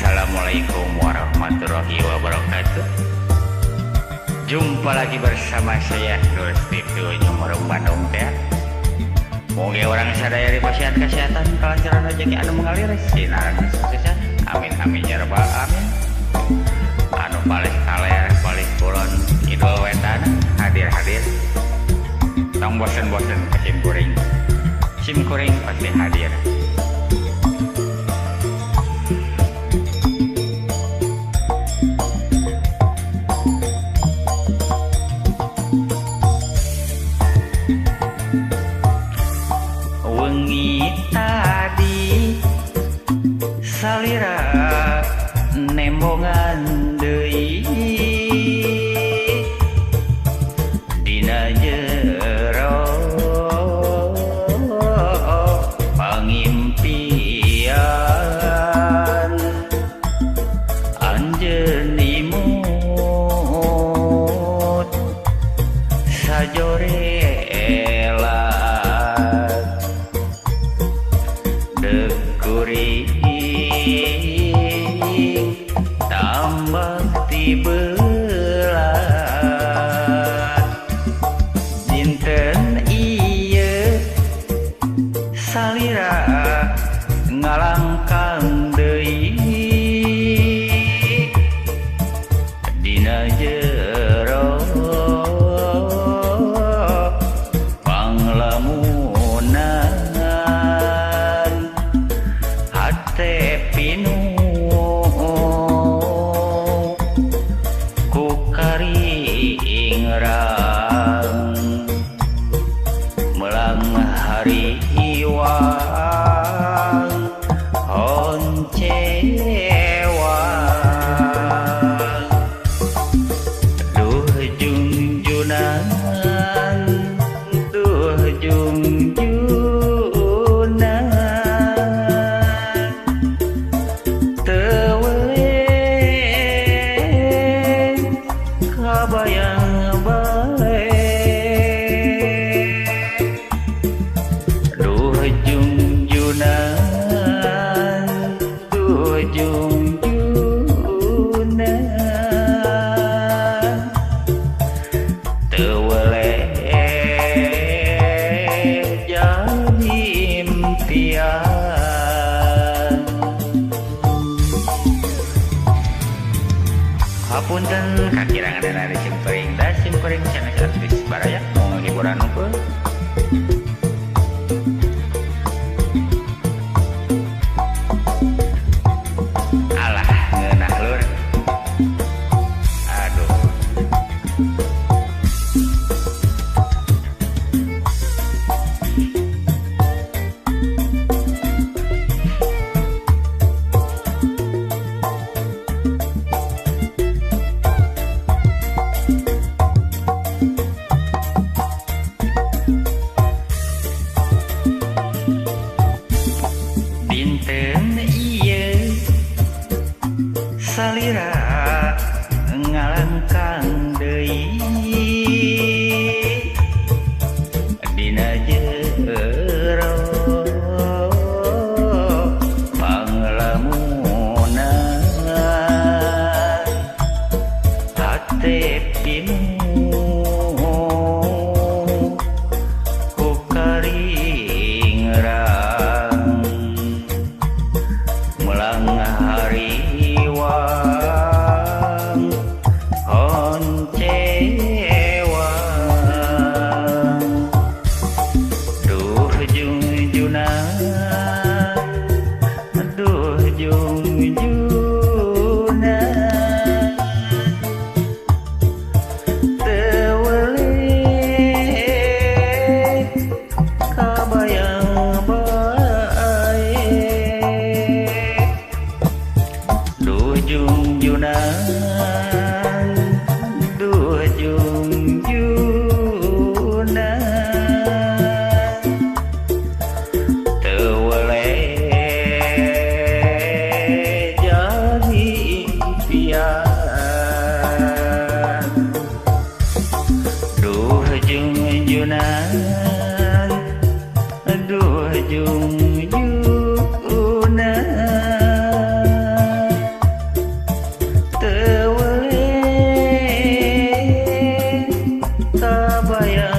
Assalamualaikum warahmatullahi wabarakatuh. Jumpa lagi bersama saya Gusti Nyumurung Bandung teh. Moga orang sadaya dipasihan kesehatan, kelancaran rezeki anu mengalir sinaran kesuksesan. Amin amin ya rabbal alamin. Anu palih kaler, palih kulon, kidul wetan, hadir-hadir. Tong bosen-bosen ke sim kuring. Sim kuring pasti hadir. Wengi tadi salira nembongan deui dina jero pangimpian anjeun imut sajore tambah tibelat dinten ieu salira ngalangkang deui dina jero panglamunan hate pinuh melang hari iwang honcewang duh jungjunan duh jungjunan teu kabayang bae duh jungjunan duh jungjunan teu weleh jadi impian. Hapunten kakirangan dari sim kuring da sim kuring sanes artis baraya mau hiburan unggul. Alah ngeunah lur. Aduh. Dinten ieu salira ngalangkang deui dina jero panglamunan hate pinuh ku karingrang melang hari iwang honcewang duh jungjunan duh jungjunan teu weleh kabayang bae Surabaya.